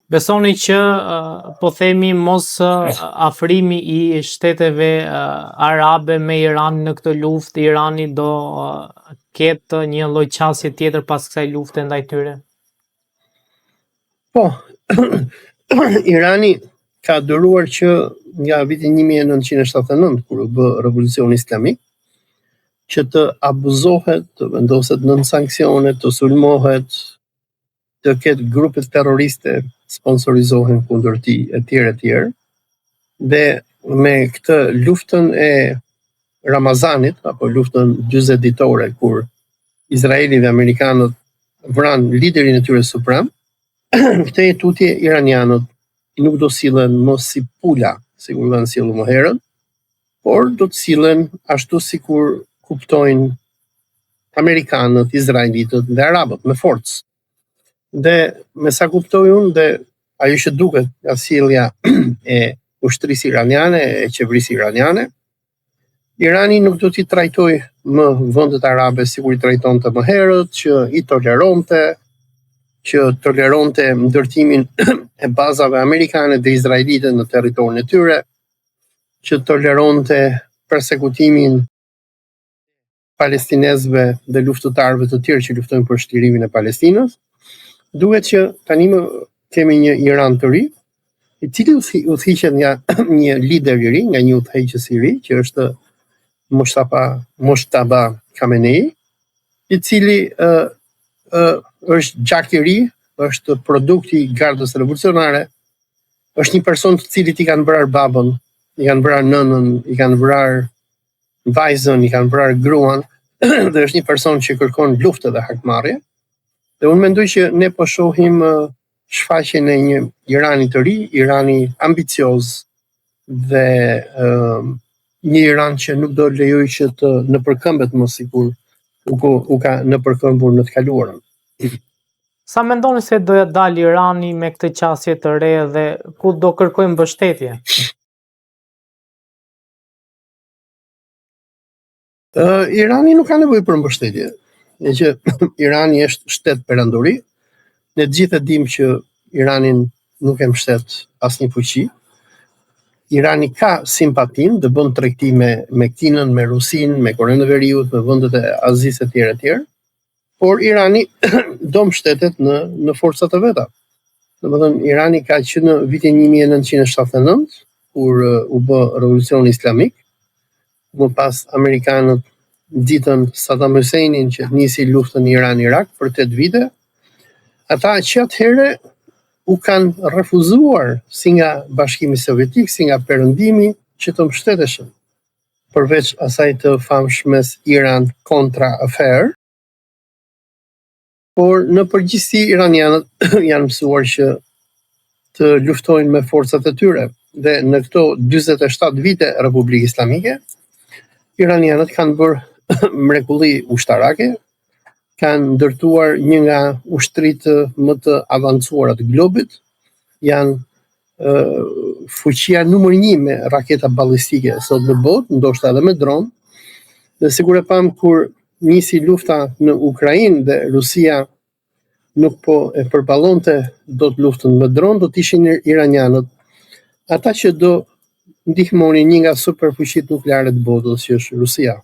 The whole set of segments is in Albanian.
Besoni që po themi mos afrimi i shteteve arabe me Iranin në këtë luftë, Irani do ketë një lloj qasje tjetër pas kësaj lufte ndaj tyre? Po, Irani ka duruar që nga viti 1979, kur u bë revolucioni islamik, që të abuzohet, të vendoset nën sanksione, të sulmohet, të ketë grupe terroriste sponsorizohen kundër tij etj etj. Dhe me këtë luftën e Ramazanit apo luftën 40 ditore kur Izraeli dhe amerikanët vranë liderin e tyre suprem, këtej e tutje iranianët nuk do sillen më si pula, sikur kanë sjellur më herët, por do të sillen ashtu sikur kuptojnë amerikanët, izraelitët dhe arabët me forcë. Dhe me sa kuptoj unë dhe ajo që duket nga sjellja e ushtrisë iraniane, e qeverisë iraniane, Irani nuk do t'i trajtojë më vendet arabe sikur i trajtonte më herët, që i toleronte, që toleronte ndërtimin e bazave amerikane dhe izraelite në territorin e tyre, që toleronte persekutimin palestinezëve dhe luftëtarëve të tjerë që luftojnë për çlirimin e Palestinës. Duket që tanimë kemi një Iran të ri, i cili udhëhiqet nga një lider i ri, nga një udhëheqës i ri, që është Mustafa Mojtaba Khamenei, i cili ë ë është gjak i ri, është produkti i gardës revolucionare, është një person të cilit i kanë vrarë babën, i kanë vrarë nënën, i kanë vrarë vajzën, i kanë vrarë gruan dhe është një person që kërkon luftë dhe hakmarrje. Dhe unë mendoj që ne po shohim shfaqjen e një Irani të ri, Irani ambicioz dhe uh, një Iran që nuk do lejojë që të nëpërkëmbet më sikur u, u ka nëpërkëmbur në të kaluarën. Sa mendoni se do ja dalë Irani me këtë qasje të re dhe ku do kërkojë mbështetje? Uh, Irani nuk ka nevojë për mbështetje. Meqë Irani është shtet perandori, ne të gjithë e dimë që Iranin nuk e mbështet asnjë fuqi. Irani ka simpatinë dhe bën tregti me me Kinën, me Rusinë, me Korenë e Veriut, me vendet e Azisë etj etj. Por Irani do mbështetet në në forcat e veta. Domethënë Irani ka që në vitin 1979 kur u bë revolucioni islamik, Më pas amerikanët nxitën Saddam Husseinin që nisi luftën Iran-Irak për 8 vite. Ata që atëherë u kanë refuzuar si nga Bashkimi Sovjetik, si nga Perëndimi që të mbështeteshin. Përveç asaj të famshmes Iran Contra Affair, Por në përgjithësi iranianët janë mësuar që të luftojnë me forcat e tyre dhe në këto 47 vite Republikë Islamike, iranianët kanë bërë mrekulli ushtarake, kanë ndërtuar një nga ushtritë më të avancuara të globit, janë fuqia numër një me raketa balistike sot në botë, ndoshta edhe me dron. Dhe sikur e pamë kur nisi lufta në Ukrainë dhe Rusia nuk po e përballonte dot luftën me dron, do të ishin iranianët ata që do ndihmonin një nga superfuqitë nukleare të botës, që është Rusia.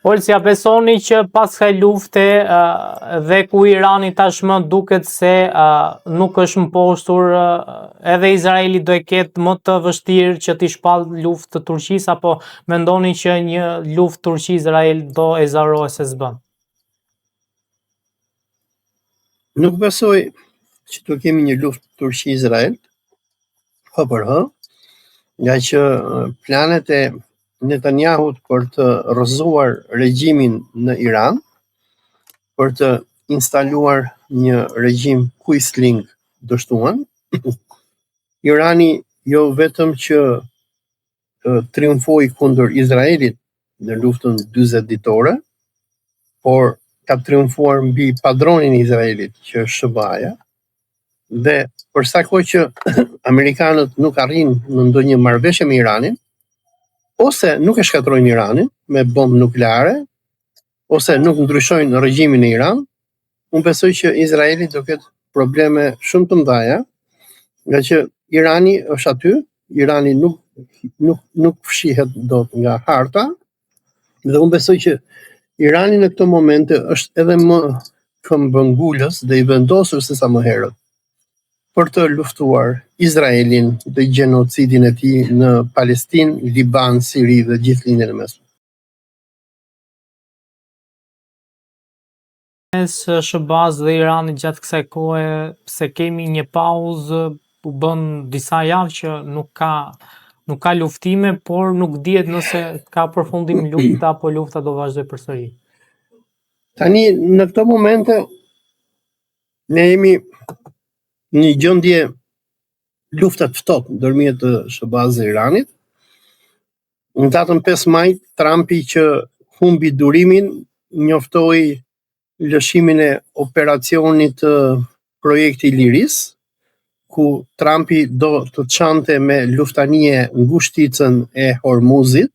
Olsi, a besoni që pas kësaj lufte dhe ku Irani tashmë duket se nuk është mposhtur, edhe Izraeli do e ketë më të vështirë që t'i shpallë luftë Turqisë apo mendoni që një luftë Turqi-Izrael do ezaurohet se s'bën? Nuk besoj që do kemi një luftë Turqi-Izrael, hë për hë, ngaqë planet e Netanyahut për të rrëzuar regjimin në Iran, për të instaluar një regjim kuisling dështuan. Irani jo vetëm që triumfoi kundër Izraelit në luftën 40 ditore, por ka triumfuar mbi padronin e Izraelit, që është SHBA-ja. Dhe për sa kohë që amerikanët nuk arrijnë në ndonjë marrëveshje me Iranin, ose nuk e shkatërrojnë Iranin me bombë nukleare, ose nuk ndryshojnë regjimin në Iran, Unë besoj që Izraeli do ketë probleme shumë të mëdha, nga që Irani është aty, Irani nuk nuk nuk fshihet dot nga harta dhe unë besoj që Irani në këto momente është edhe më këmbëngulës dhe i vendosur se sa më herët për të luftuar Izraelin dhe gjenocidin e tij në Palestinë, Liban, Siri dhe gjithë Lindjen e Mesme. Mes SHBA-s dhe Iranit gjatë kësaj kohe se kemi një pauzë u bën disa javë që nuk ka nuk ka luftime, por nuk dihet nëse ka përfundim lufta apo lufta do vazhdojë përsëri. Tani në këto momente ne jemi në një gjendje lufte të ftohtë ndërmjet SHBA-s dhe Iranit. Në datën 5 maj, Trumpi që humbi durimin, njoftoi lëshimin e operacionit të projekti i lirisë, ku Trumpi do të çante me luftanije ngushticën e Hormuzit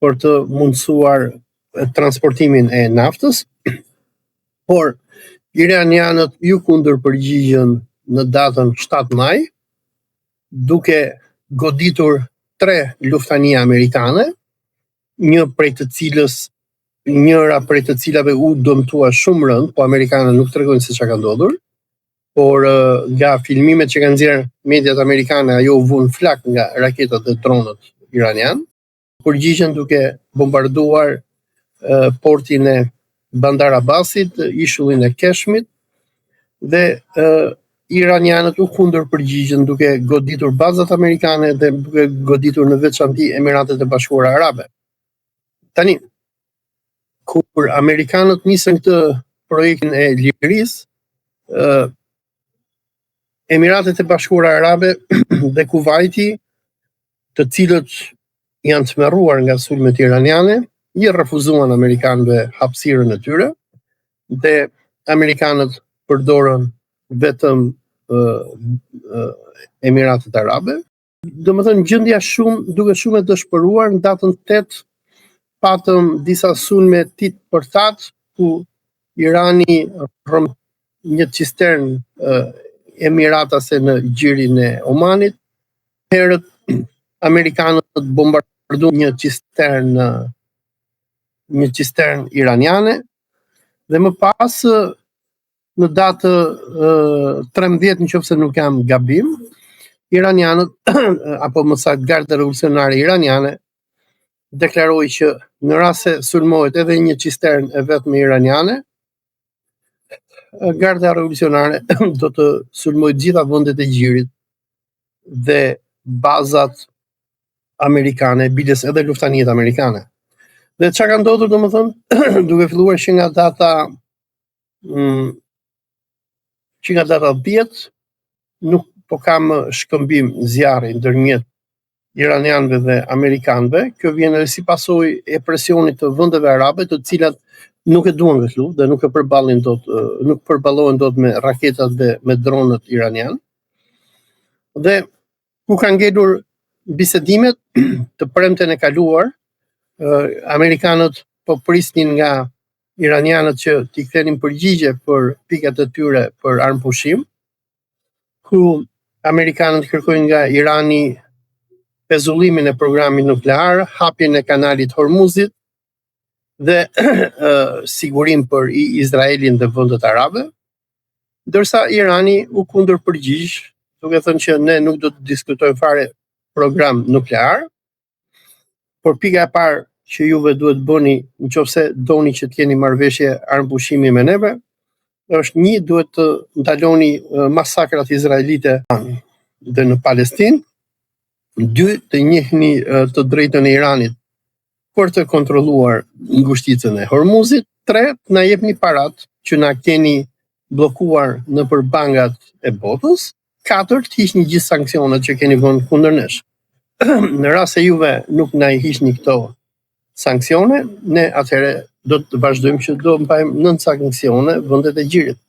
për të mundësuar transportimin e naftës, por iranianët iu kundërpërgjigjën në datën 7 maj, duke goditur tre luftanije amerikane, një prej të cilës njëra prej të cilave u dëmtua shumë rëndë, po amerikanët nuk tregojnë se çka ka ndodhur, por nga filmimet që kanë nxjerrë mediat amerikane ajo u vu në flakë nga raketat dhe dronët iranian. Përgjigjen duke bombarduar portin e Bandar Abbasit, ishullin e Keshmit dhe iranianët u kundërpërgjigjën duke goditur bazat amerikane dhe duke goditur në veçanti Emiratet e Bashkuara Arabe. Tani, kur amerikanët nisën këtë projektin e lirisë, ë Emiratet e Bashkuara Arabe dhe Kuwaiti, të cilët janë tmerruar nga sulmet iraniane, i refuzuan amerikanëve hapësirën e tyre dhe amerikanët përdorën vetëm uh, Emiratet Arabe. Domethënë gjendja shumë duket shumë e dëshpëruar në datën 8 patëm disa sulme tit për tat ku Irani rrëmbeu një cisternë emiratase në gjirin e Omanit. Herët amerikanët bombarduan një cisternë një cisternë iraniane dhe më pas në datë 13 në qoftë se nuk jam gabim, iranianët apo më saktë Garda Revolucionare Iraniane deklaroi që në rast se sulmohet edhe një cisternë e vetme iraniane, Garda Revolucionare do të sulmojë të gjitha vendet e gjirit dhe bazat amerikane, biles edhe luftanijet amerikane. Dhe çka ka ndodhur domethënë, duke filluar që nga data mm, që nga data 10 nuk po ka më shkëmbim zjarri ndërmjet iranianëve dhe amerikanëve. Kjo vjen edhe si pasojë e presionit të vendeve arabe, të cilat nuk e duan këtë luftë dhe nuk e përballin dot, nuk përballohen dot me raketat dhe me dronët iranian. Dhe ku kanë ngelur bisedimet të premten e kaluar, amerikanët po prisnin nga iranianët që t'i kthenin përgjigje për pikat e tyre për armëpushim, ku amerikanët kërkojnë nga Irani pezullimin e programit nuklear, hapjen e kanalit Hormuzit dhe sigurim për Izraelin dhe vendet arabe, ndërsa Irani u kundërpërgjigj duke thënë që ne nuk do të diskutojmë fare program nuklear, Por pika e parë që juve duhet bëni në qoftë se doni që të keni marrëveshje armëpushimi me neve, është një duhet të ndaloni masakrat izraelite dhe në Palestinë, dy të njihni të drejtën e Iranit për të kontrolluar ngushticën e Hormuzit, tre të na jepni parat që na keni bllokuar nëpër bankat e botës, Katër, të hiqni gjithë sanksionet që keni vënë kundër nesh. Në rast se juve nuk na i hiqni këto sanksione, ne atëherë do të vazhdojmë që do mbajmë nën sanksione vendet e gjirit.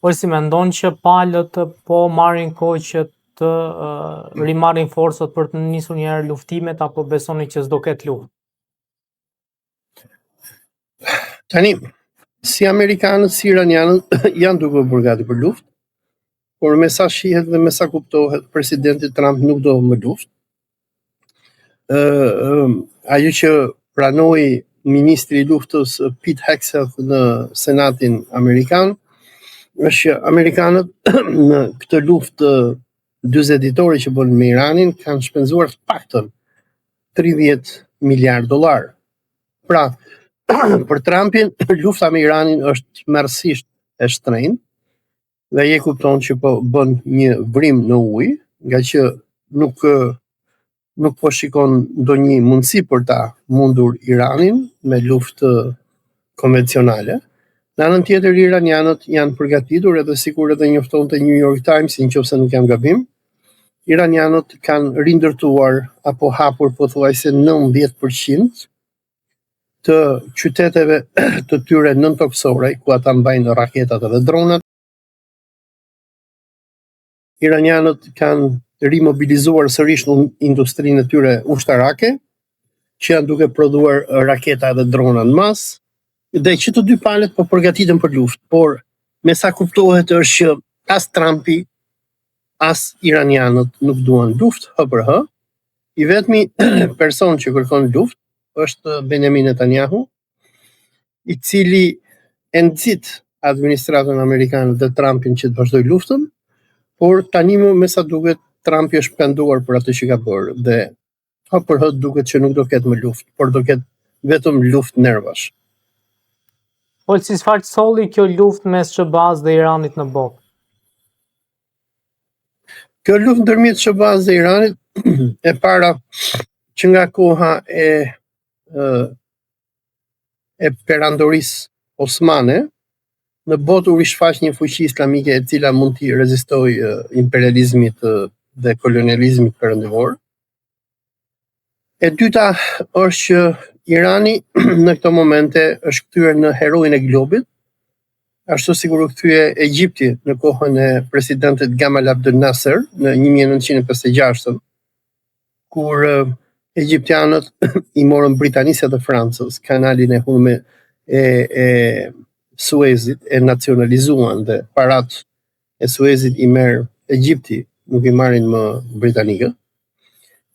Por si mendon që palët po marrin kohë që të uh, rimarrin forcat për të nisur një herë luftimet apo besoni që s'do ketë luftë? Tani, si amerikanët, si iranianët janë duke u bërë gati për luftë, por me sa shihet dhe me sa kuptohet, presidenti Trump nuk do më luftë. Ë ajo që pranoi ministri i luftës Pete Hegseth në Senatin amerikan është që amerikanët në këtë luftë 40 ditore që bënë me Iranin kanë shpenzuar të paktën 30 miliard dollar. Pra, për Trumpin, lufta me Iranin është tmerrësisht e shtrenjtë dhe ai e kupton që po bën një vrimë në ujë, nga që nuk nuk po shikon ndonjë mundësi për ta mundur Iranin me luftë konvencionale. Në anën tjetër, iranianët janë përgatitur edhe sikur edhe njoftonte New York Times, në qoftë se nuk jam gabim, iranianët kanë rindërtuar apo hapur pothuajse 90% të qyteteve të tyre nëntokësore, ku ata mbajnë raketat edhe dronat. Iranianët kanë rimobilizuar sërish industrinë e tyre ushtarake, që janë duke prodhuar raketa edhe drona në masë, dhe që të dy palët po përgatiten për luftë, por me sa kuptohet është që as Trumpi, as iranianët nuk duan luftë hë për hë. I vetmi person që kërkon luftë është Benjamin Netanyahu, i cili e nxit administratën amerikane dhe Trumpin që të vazhdojë luftën, por tani më me sa duket Trumpi është penduar për atë që ka bërë dhe hë për hë duket që nuk do ketë më luftë, por do ketë vetëm luftë nervash. Olsi, çfarë solli kjo luftë mes SHBA-s dhe Iranit në botë? Kjo luftë ndërmjet SHBA-s dhe Iranit e para që nga koha e e perandorisë osmane, në botë u rishfaq një fuqi islamike e cila mund t'i rezistojë imperializmit dhe kolonializmit perëndimor. E dyta është që Irani në këto momente është kthyer në heroin e globit, ashtu sikur u kthye Egjipti në kohën e presidentit Gamal Abdel Nasser në 1956 kur egjiptianët i morën Britanisë dhe Francës kanalin e Hurme e, e Suezit e nacionalizuan dhe parat e Suezit i merr Egjipti, nuk i marrin më britanikët.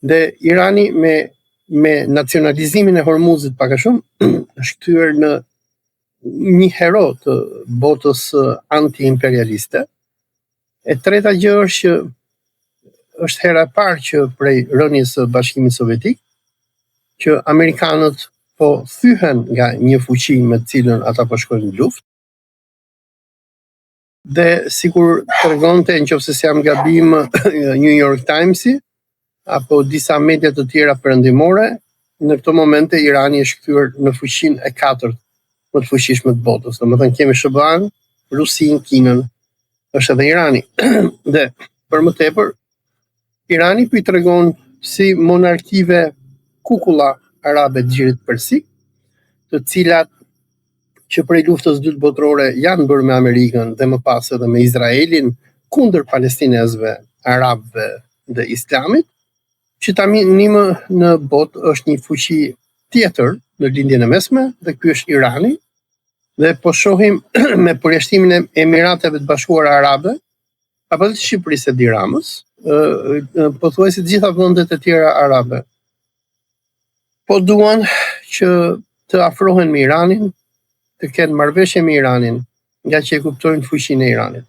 Dhe Irani me me nacionalizimin e Hormuzit pak a shumë është kthyer në një hero të botës anti-imperialiste. E treta gjë është që është hera e parë që prej rënies së Bashkimit Sovjetik që amerikanët po thyhen nga një fuqi me të cilën ata po shkojnë në luftë. Dhe sikur tregonte në qoftë se s'jam gabim New York Timesi apo disa media të tjera perëndimore, në këto momente Irani është kthyer në fuqinë e katërt më të fuqishme të botës. Domethënë kemi SHBA-n, Rusinë, Kinën, është edhe Irani. Dhe për më tepër, Irani po i tregon si monarkive kukulla arabe të gjirit persik, të cilat që prej luftës dytë botërore janë bërë me Amerikën dhe më pas edhe me Izraelin kundër palestinezëve, arabëve dhe islamit, që tani më në botë është një fuqi tjetër në lindjen e mesme dhe ky është Irani dhe po shohim me përjashtimin e Emirateve të Bashkuara Arabe apo të Shqipërisë e Edi Ramës, pothuajse të gjitha vendet e tjera arabe po duan që të afrohen me Iranin, të kenë marrëveshje me Iranin, nga që e kuptojnë fuqinë e Iranit.